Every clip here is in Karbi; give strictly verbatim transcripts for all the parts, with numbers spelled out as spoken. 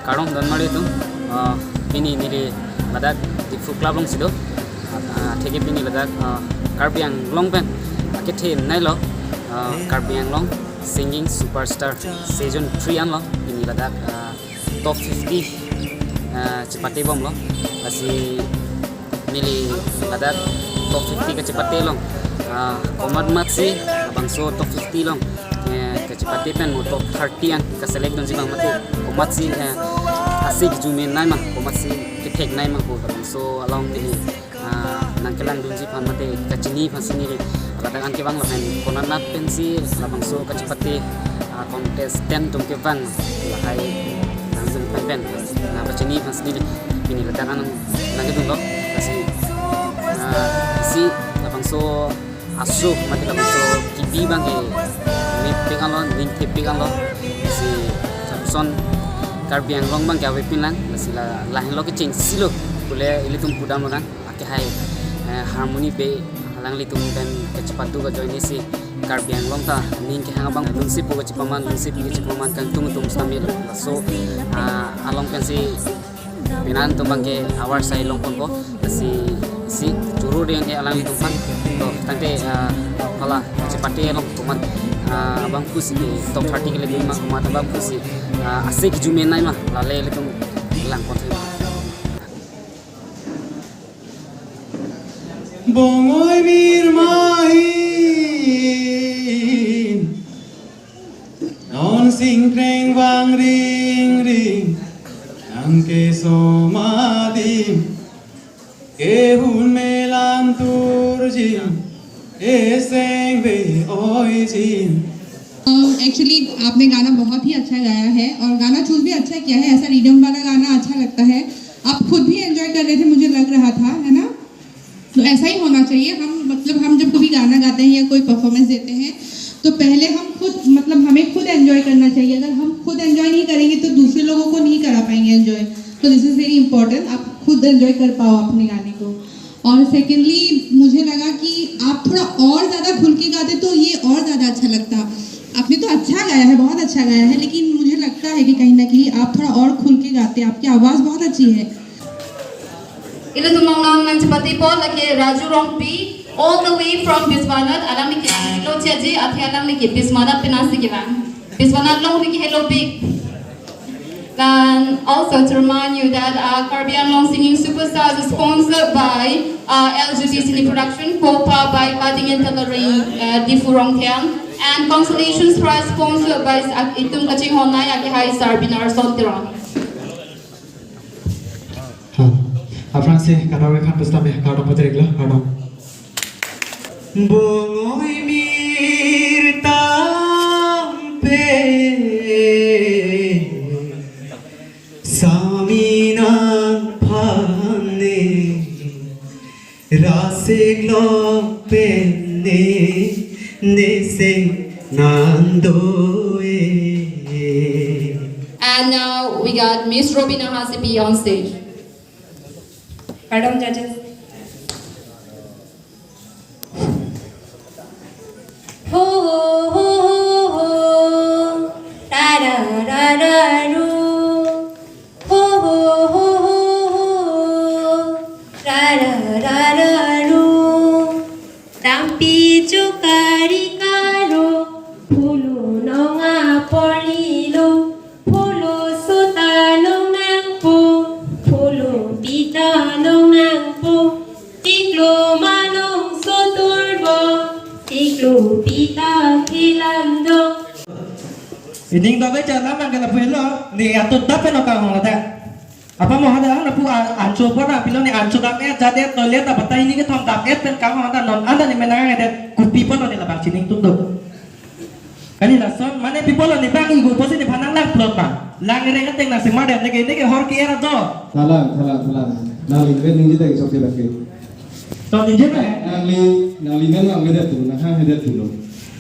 Kardom donmari atum, ah, pini neli ladak Diphu Club alongsi do. Ah, atheke pini ladak, ah, Karbi Anglong pen akethe nailo, ah, Karbi Anglong Singing Superstar Season three anlo pini ladak, ah, top fifty, ah, chepatebomlo. Lasi neli ladak top fifty kachepate along, ah, komatmatsi labangso top fifty along, eh, kachepate pen mo top thirty an kaselect dunji abang mate komatsi, eh, ase kejumnei ma, komatsi ketheknei ma pu labangso along neli, ah, nangkelang dunji aphan mate kachini aphansi neli ladak an kevang lapen konatnat pensi labangso kachepate, ah, contestant atum kevang lahai nangdun pen pen nangpachini aphansi neli pini ladak an nangkedunlo. Lasi, ah, isi labangso aso mate labangso kebi abangke mepik anlo, ningthepik anlo. Lasi lapuson Karbi Anglong abangke avepinlang, lasi la lahenlo kechengsi lo pule ilitum pudamlo nang. Akehai, eh, harmony be alanglitum pen kachepatu kajoinesi Karbi Anglong ta ning kehang abang lunsepo kachepaman, lunsepi kachepaman kangtung tum stamil. Laso, ah, along pensi penan atum abangke avar sai longponpo. Lasi isi choro deng ke alanglitum aphan. To tangte, ah, hala chepate along komat, ah, abang pusi top thirty kele ma komat abang pusi, ah, ase kejumnei ma lale ilitum langpon. Bongoi mir mahin, non singkreng vang ring ring, nang keso ma adim, kehun melam turjin, eseng ve oijin. Actually आपने गाना बहुत ही अच्छा गाया है और गाना चूज भी अच्छा किया है। ऐसा रिदम वाला गाना अच्छा लगता है। आप खुद भी एंजॉय कर रहे थे, मुझे लग रहा था, है ना? तो ऐसा ही होना चाहिए। हम, मतलब, हम जब कभी गाना गाते हैं या कोई परफॉर्मेंस देते हैं, तो पहले हम खुद, मतलब, हमें खुद एंजॉय करना चाहिए। अगर हम खुद एंजॉय नहीं करेंगे तो दूसरे लोगों को नहीं करा पाएंगे एंजॉय। तो दिस इज वेरी इंपॉर्टेंट, आप खुद एंजॉय कर पाओ अपने गाने को। और सेकेंडली, मुझे लगा कि आप थोड़ा और ज़्यादा खुल के गाते तो ये और ज़्यादा अच्छा लगता। आपने तो अच्छा गाया है, बहुत अच्छा गाया है, लेकिन मुझे लगता है कि कहीं ना कहीं आप थोड़ा और खुल के गाते, आपकी आवाज़ बहुत अच्छी है। Ilitum along nangchepatepon lake Raju Rongpi, all the way from Biswanath, alangli ke Lochiaji, athe alangli ke Biswanath penasi kevang. Biswanath along ni ke hello big. And also to remind you that, uh, Karbi Anglong Singing Superstars is sponsored by, uh, L G T Cine Production, co-powered by Cutting and Tailoring, uh, Diphu Rongtheng, and consolation prize sponsored by, uh, itum kachinghonnei akehai Sarbina Sonteron. Ha. Aphrangsi kadokave aphan pusitame kardom pajir-iklo, kardom. Bongoi mir tangte, sami nangphan ne, rasik lok pen ne, neseng nangdo-e. And now we got Miss Robina Hasipi on stage. Kardom, judges. Ho, ho, ho, ho, ho. Ra, ra, ra, ra, ru. Ho, ho, ho, ho, ho. Ra, ra, ra, ra, ru. Dampi chukari karo, phulu nong apor lilo, phulu suta nong nangpo, phulu pita nong nangpo, tiklo manong soturbo, tiklo pita kilandong. Ining dobe chalam nang kala puelo, ne atut dape no kang hong lata. Apa mo hada lapu a-, ancho pora pilo ne ancho dam-et jat-et toilet apa ta ini kethom dam-et pen kang hong hada non anda ne menang-et kopi pon ne labang chining tunduk. Kali lason mane people ne bang igu posi ne phanang lang plot ma. Lang reng ateng nang semar dem ne ke ne ke hor ke era do. Thalang, thalang, thalang. Nangli ven ningje ta isok ke lake. To ningje ma. Nangli, nangli men nang vedet tu, nang hang vedet tu lo.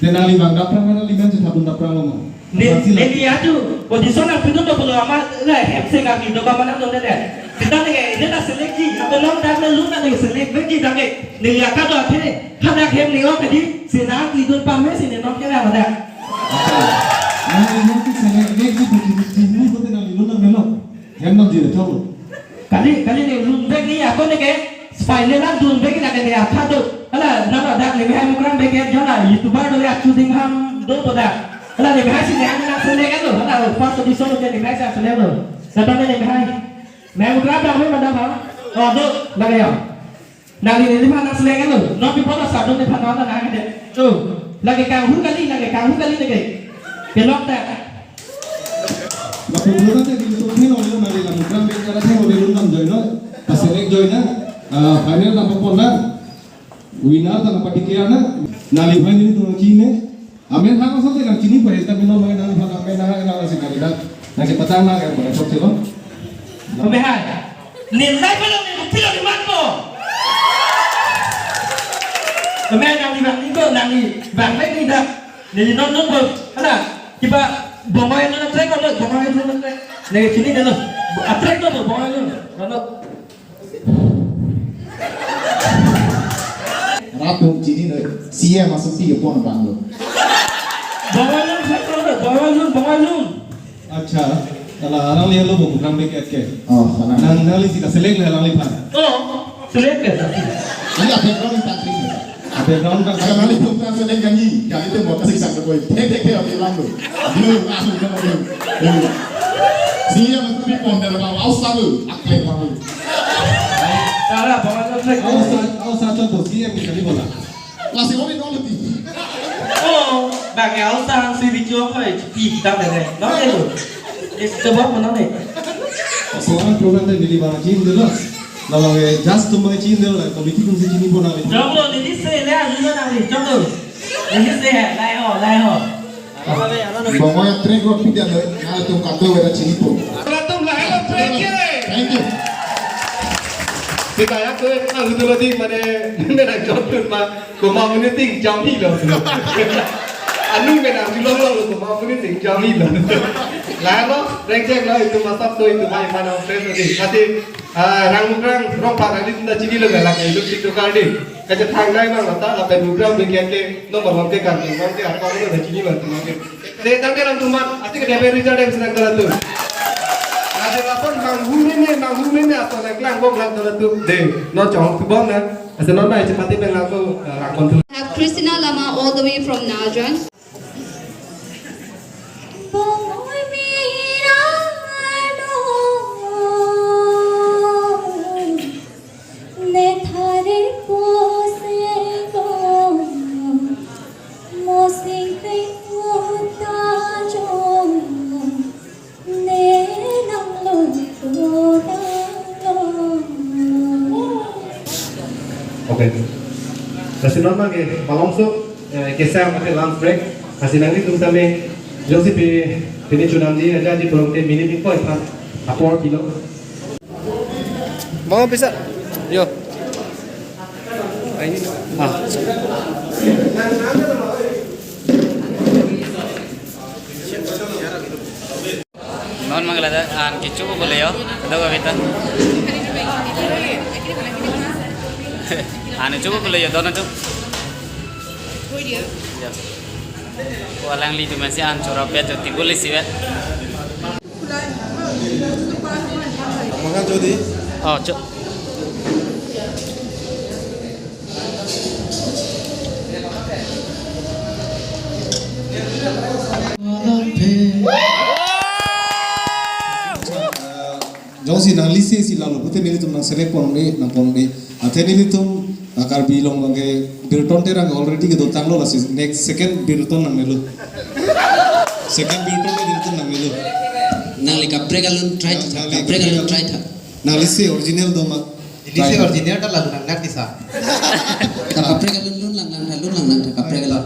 Te nangli bang daprang ma nangli men chetapun daprang lo ma. Ne, Pasti ne lake. Ni aju, audition nangpidun do pulo ama, la, hem se kami do kama nang do ne de. Kita ne ke, ne ta select ji, atau nang dak ne lu na ne select vek ji dak ke. Ne ya ka do athe, hadak hem ne ok di, si nangpidun pame si ne nok ke la hadak. Nangli nang ke select vek ji, buti buti mu kote nangli lu nang melok. Kali, kali ne room bag ni ako ne ke final an room bag na ke ne atha do. Hala, nang dak ne mehai Mukrang bag ke jala YouTuber do ya shooting ham do to dak. Hala ne mehai si ne ang nang select lo. Hala first audition ke ne mehai si select lo. Sapa ne mehai? Mehai Mukrang bag me madam ha? Oh, do, lagi ya. Nang neliphan nang select lo. Non pi bola sa don nephan nang nang de. Tu. Lagi kanghu kali, lagi kanghu kali lagi. Kelok ta. Lapu bola ta di tu phin olo nang la Mukrang bag kara theng olo nang join lo. Pas select join na. Ah, final nang papon na. Winner ta nang pa-declare na. Nang neliphan nelitum chini. Amen hang asonte nang chini po hesta mino mai nang hang amen hang nang si kali dak. Nang si patang nang yang pada sok silo. Kami hai. Nilai pa lo ni bukti lo ni mat po. Kami hai nang ni bang ni ko nang ni bang ni dak. Ni non non po. Ana kiba bongoi non trek ko bongoi non trek. Ni chini ni lo. Atrek ko bongoi non. Rat tum chini noi, C M asopi apon abang lo. Bawalun, bawalun, bawalun. Acha, ala alangli lo bo Mukrang bag ke. Oh, sana. Nang, nangli si ka select le alangliphan. Oh, select ke. Ini apa background yang tak terima? Background kan. Akan nangli Mukrang select ganyi, ganyi tu mau kasih sangka koi. Thek thek thek api lang lo. Dulu, ah, dulu, dulu. Dulu. C M asopi pon dan abang aus lalu, aklek lalu. Tara, bawalun select. Aus, aus, aus, aus, C M ni kali bola. Lasi oli nol ti. Oh, bang ya, aus ang si video ko eh, ti kita deh. No, eh, lo. Eh, sebab mana nih? Seorang program dari Dili Bang Jim dulu. Lalu eh, just tuh Bang Jim dulu lah, committee pun si Jim pun ada. Jom lo, Dili se le, aja nang ni, jom lo. Dili se, lai ho, lai ho. Bongoi atrek lo pida lo, nang tum kato wera chini po. Latum lai lo trek ke. Thank you. Kita ya ko na hudu lo di mane mena jot ma ko ma mune ting jam hi lo. Anu mena di lo lo ko ma mune ting jam hi lo. Lai lo, rek jek lo itum masap to itum mai mana fresh lo di. Kati, ah, rang rang rong pa rang di tunda chini lo la ka itum tik to kar di. Kaja thang dai bang lo ta la pen Mukrang bag ke no bang ke kan bang ke apa lo na chini lo tum ke. Te tangke lang tumat, ati ke debe Richard yang senang kala tu. Ade lapon manghu mene, manghu mene, atau naik lang bom lang kala tu. De, no chong tu bom na. Ase non mai chepati pen lang tu, eh, rakon tu. Have Christina Lama all the way from Najan. Okay. Lasi non mangke malomso, eh, kesa mate lunch break. Lasi nanglitum tame jongsi pi pini chunam di aja di pulote minute ingkoi aphan apor pilo. Mau bisa? Yo. Ah. Non mangla da an kecho ko bole yo. Do ko kita. An kecho ko bole yo, don acho. Ya. Ko alangli tu masih an chora pet joti bole si vet. Makan jodi. Oh, cho. Jongsi nangli se si lalu pute nelitum nang select pon ni, nang pon ni. Athe nelitum, ah, Karbi Anglong abang ke birton terang already kedo tanglo lasi next second birton nang melo. Second birton nelitum nang melo. Nangli kaprek alun try tha, nangli kaprek alun try tha. Nangli se original do ma? Neli se original ta lalu nang nat kisa. Ta kaprek alun lun lang lang tha, lun lang lang tha kaprek alun.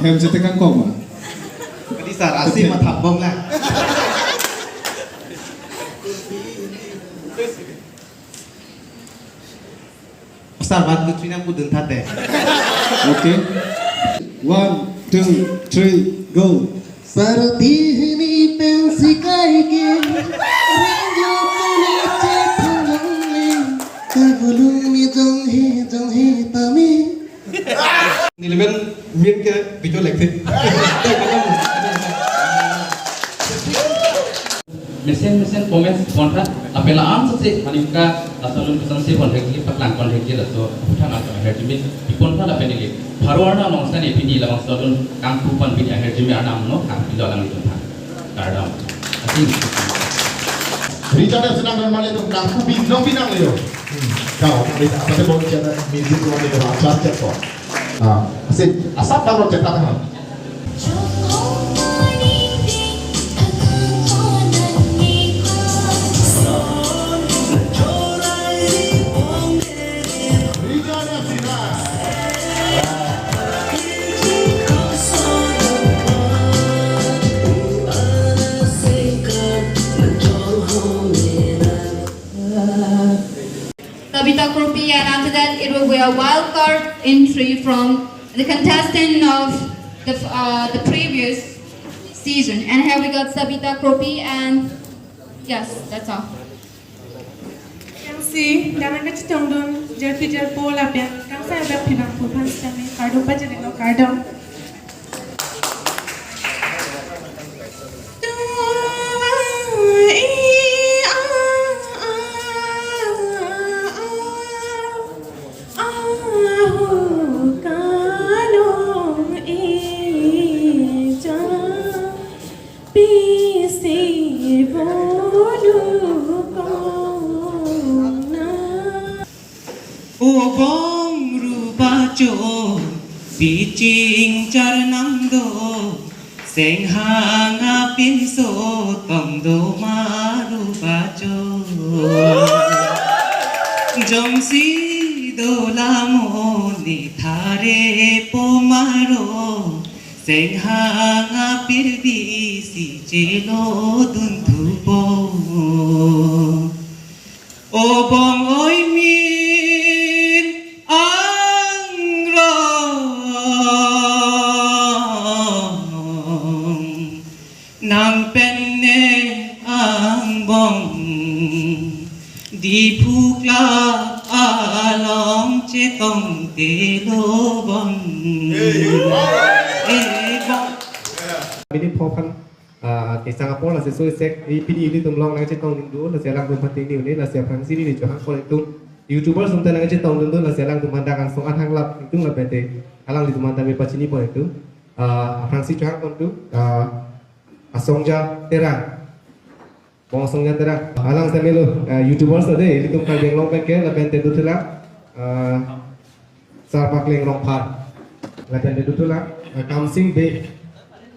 Em, sete kangkong ma? Tadi sar, asi mathap bom lang. Sar, one, two, three nangpudun thate. Okay. One, two, three, go. Saroti hini pensi kaike, rengjo pone chepulung le, kabulung ni jong he, jong he tame. Nelimen min ke bicho lekte. Mesen mesen comments pontha, apela am sese, manimka, lasalun pesan se pon hekli, paklang pon hekli, laso, puthang aso, herjimin, di pontha lapen ili. Pharo arna nong sani pini labangso alun, kangpu pon pini herjimin arnam no, kangpilo alanglitum tha. Kardom. Asin. Richard yang senang dan malah itu kangpu binong binong yo. Kau, kita apa tu bawa kita music tu ada dalam chart chat kok. Ah, asin, asap dalam chat tangan. Sabita Kropi, and after that, it will be a wild card entry from the contestant of the, uh, the previous season. And here we got Sabita Kropi, and yes, that's all. Kangsi, dana kachetongdun, jarpi jarpo lapen, kangsa abang pinang puphan sitame, kardom pajirino, kardom. Pisi bolu kong na. O bong rubacho, piching charnam do, senghang apinso tong do ma rubacho. Jongsi do lamoni thare po maro, senghang apirbi si chelodun thupo. O bong oi mir angrong, nang pen ne angbong, Diphu Club along chetong telo bong. Eh, bong. Mini pho phan, ah, kesang apor lasi so isek, i pini ilitum along nangchetongdun do, lasi alangtum aphan tingni un-e, lasi aphrangsi neli chohang pon itum YouTubers atum ta nangchetongdun do, lasi alangtum aphan dak angsong an hanglap itum lapen te alanglitum aphan ta me pachini pon itum. Ah, aphrangsi chohang pon itum, ah, Asongja Terang. Bong Asongja Terang. Alang sitame lo, eh, YouTubers lo de, ilitum Karbi Anglong pen ke, lapen te dothulang, eh, Sarpakleng Rongphar. Lapen te dothulang, eh, Kamsing Bey.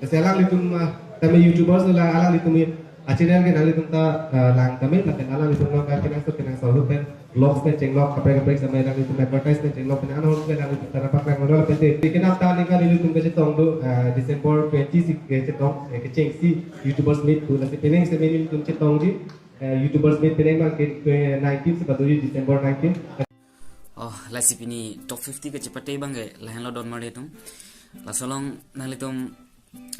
Lasi alanglitum, eh, tame YouTubers lo la, alanglitum, eh, channel ke nanglitum ta, eh, lang tame, lapen alanglitum along kai kenangsot kenangsot lo pen vlogs pen chenglok, kaprek kaprek sampai nanglitum advertise pen chenglok pen anhon pen nanglitum ta nangpaklang lo lapen te. Kenam ta ningkan ilitum kachetong do, eh, December twenty si kachetong, eh, kechengsi YouTubers Meet pu, lasi penang sitame nelitum chetongji, eh, YouTubers Meet penang abang ke, ke nineteen si padoji, December nineteen. Oh, lasi pini top fifty kachepate abang ke lahenlo don mar itum. Laso along nanglitum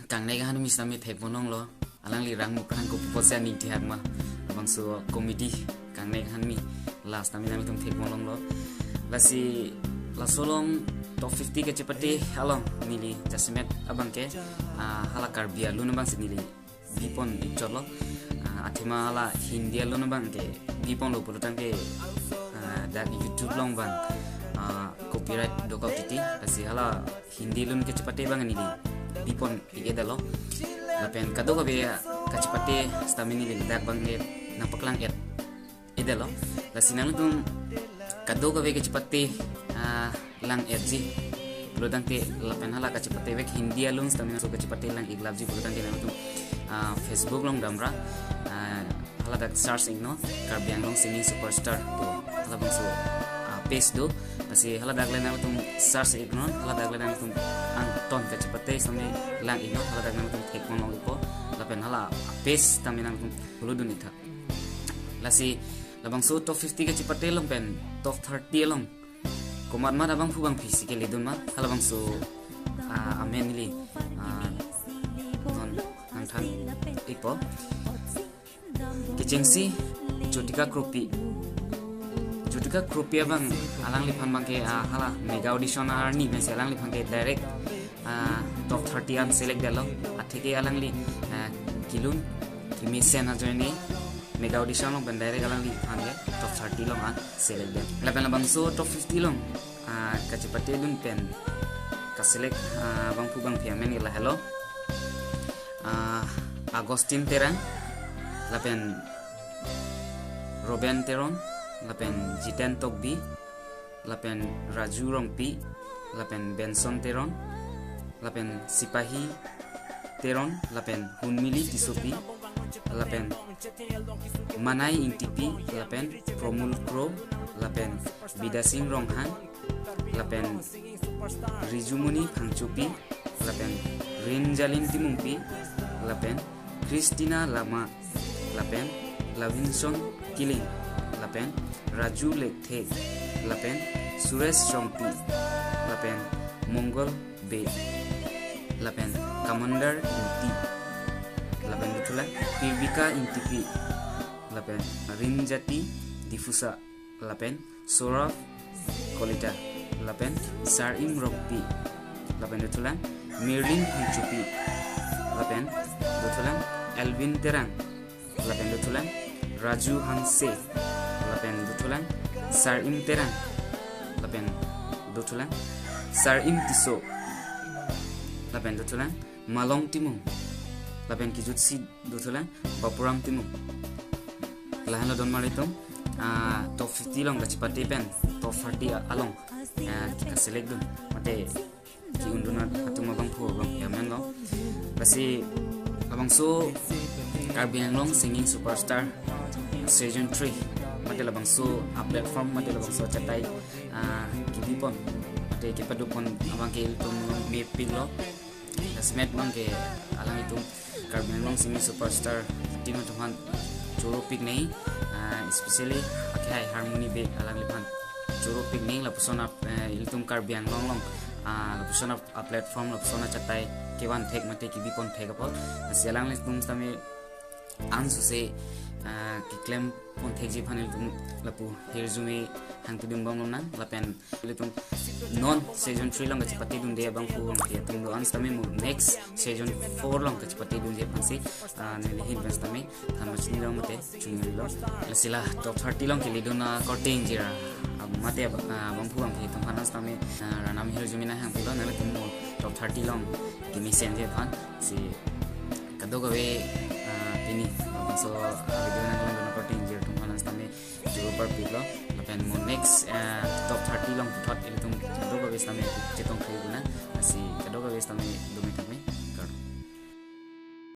Kangnek Hanmi sitame thek ponlonglo. Alangli rang muk rang kopi apotsi aning thihak ma. Labangso comedy Kangnek Hanmi, last time nanglitum thek ponlonglo. Lasi laso along top fifty kachepate along neli jasemet abang ke, ah, hala Karbi alun abang si neli bipon ikchotlo. Ah, athema hala Hindi alun abang ke biponlo pulotangte, ah, dak YouTube along abang, ah, copyright dokok titi. Lasi hala Hindi alun kachepate abang neli bipon ik-edetlo. Lapen kadokave kachepate sitame neli dak abang ke nangpaklang-et-edetlo. Lasi nanglitum kadokave kachepate, ah, lang-etji pulotangte lapen hala kachepate vek Hindi alun sitame laso kachepate lang-iklapji pulotangte nanglitum, ah, Facebook along damra, ah, hala dak search iknon, Karbi Anglong Singing Superstar pu, halabangso, ah, page do. Lasi hala dak le nanglitum search iknon, hala dak le nanglitum ang ton kachepate sitame lang-iknon, hala dak nangtum thekpon long-ikpo, lapen hala a-pace tame nangtum follow dun-ik tha. Lasi labangso top fifty kachepate along pen top thirty along komat mat abangphu bangphi si kele dun ma, halabangso, ah, amen neli, ah, non nangthan-ikpo. Kechengsi Jyotika Kropi. Jyotika Kropi abang alangliphan abangke, ah, hala mega audition arni pensi alangliphan ke direct, ah, top thirty an select detlo. Atheke alangli, ah, kelun kemesen ajoine mega audition along pen direct alangliphan ke top thirty along an select det. Lapen labangso top fifty along, ah, kachepate dun pen kaselect, ah, bangphu bangphi amen ke lahelo. Ah, Augustine Terang, lapen Roben Teron, lapen Jiten Tokbi, lapen Raju Rongpi, lapen Benson Teron, lapen Sipahi Teron, lapen Hunmili Tissopi, lapen Manai Ingtipi, lapen Promul Kro, lapen Bidasing Ronghang, lapen Rijumoni Phangchopi, lapen Rinjalin Timungpi, lapen Christina Lama, lapen Lavinson Killing, lapen Raju Lekthe, lapen Suresh Rongpi, lapen Mongol Bey, lapen Commander Ingti, lapen dothulang Pirbika Ingtipi, lapen Rinjati Difusa, lapen Saurav Kolita, lapen Sarim Rongpi, lapen dothulang Mirlin Phangchopi, lapen dothulang Elvin Terang, lapen dothulang Raju Hanse, lapen dothulang Sarim Terang, lapen dothulang Sarim Tisso, lapen dothulang Malong Timung, lapen kejutsi dothulang Bapuram Timung. Lahenlo don mar itum, ah, top fifty along kachepate pen top thirty along, ah, kaselect dun mate ke-un dun atum abangphu abangphi amenlo. Lasi labangso Karbi Anglong Singing Superstar Season three mate labangso a-platform mate labangso achatai, ah, kebipon mate kepadopon abangke ilitum along mepiklo. Lasi met abangke alanglitum Karbi Anglong Singing Superstar team atum aphan choropik nangji, ah, especially akhai Harmony Bey alangliphan choropik nangji lapuson ap-, eh, ilitum Karbi Anglong along, ah, lapuson ap-, a-platform lapuson achatai kevan thek mate kebipon thek apot. Lasi alanglitum sitame ansose, ah, keklempon thekji aphan ilitum lapu hirjume hangpidun bomlonang, lapen ilitum non Season three along kachepate dunde abangphu abangphi atum do-an sitame mo next Season four along kachepate dunde aphansi, ah, neli ahin pen sitame than pachini long mate chungrilo. Lasi la top thirty along kele dun akorte ingjir, ah, mate ab-, ah, abangphu abangphi atum aphan sitame, ah, ranam hirjume nanghangpilo, nanglitum mo top thirty along kemesenji aphan si kadokave, ah, pini labangso, ah, video nanglang dun akorte ingjir atum aphan sitame choro parpiklo, lapen mo next, ah, top thirty along puthot ilitum kadokave sitame chetong kri guna, lasi kadokave sitame dome thakme.